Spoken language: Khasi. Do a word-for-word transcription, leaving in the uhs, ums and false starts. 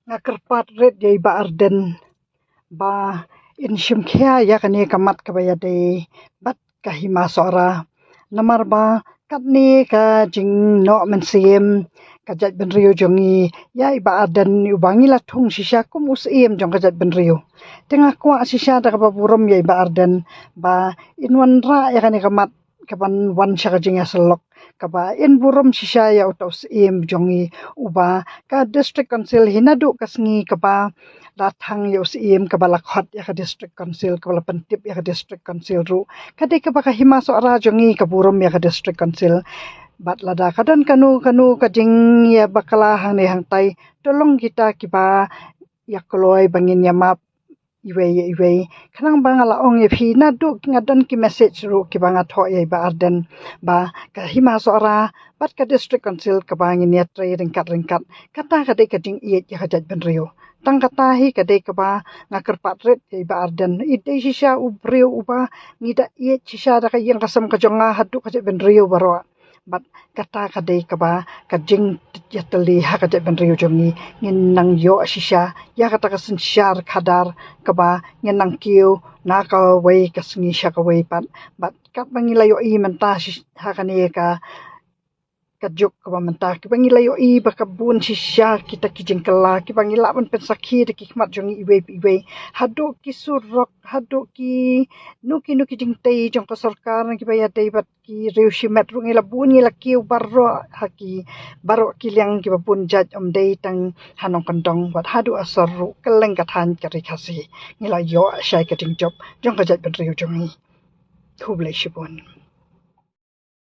Nga kyrpad rit ïa i Bah Ardent ba in shim khia ïa kane ka mat kaba ïadei bad ka Hima Sohra. Namar ba katne ka jingnoh mynsiem ka jaitbynriew jong ngi ïa i Bah Ardent uba ngi la thung shisha kum u syiem jong ka jaitbynriew. Te nga kwah shisha da kaba burom ïa i Bah Ardent ba in wanrah ïa kane ka mat kaban wan sha ka jingïasyllok kaba in burom shisha ïa uta u syiem jong ngi uba ka District Council hi naduh ka sngi kaba la thang ïa u syiem kaba la khot ïa ka District Council kaba la pyntip ïa ka District Council ruh. Ka dei kaba ka Hima Sohra jong ngi ka burom ïa ka District Council. Bad lada ka don kano kano ka jingïabakla hangne hangtai, to long kita kiba ïa kloi ba ngin ïa map iwei ïa iwei. Khnang ba nga la ong ïa phi naduh nga don ki message ruh kiba nga thoh ïa i Bah Ardent ba ka Hima Sohra bad ka District Council kaba ngin ïa trei ryngkat ryngkat. Kata ka dei ka jingïeit ïa ka jaitbynriew. Tang kata hi ka dei kaba nga kyrpad rit ïa i Bah Ardent. I dei shisha u briew uba ngi da ïeit shisha da ka ïing ka sem ka jong nga haduh ka jaitbynriew baroh. Bad kata ka dei kaba ka jingïatylli ha ka jaitbynriew jong ngi, ngin nang ïoh shisha ïa kata ka synshar khadar kaba ngin nang kiew na kawei ka sngi sha kawei pat. Bad katba ngi la ïohi mynta shi- ha kane ka ka juk kaba mynta kiba ngi la ïohi ba ka bun shisha kita ki jingkylla kiba ngi lah ban pynsakhi da ki khmat jong ngi iwei pa iwei, haduh ki surok, haduh ki nu ki nu ki jingtei jong ka sorkar na kiba ïadei bad ki riew shimet ruh ngi la bun ngi la kiew baroh ha ki baroh ki liang kiba bun jait, ym dei tang ha nongkyndong bad haduh ha sor ruh kylleng ka thaiñ ka Ri Khasi ngi la ïoh shai ka jingjop jong ka jaitbynriew jong ngi. Khublei shibun.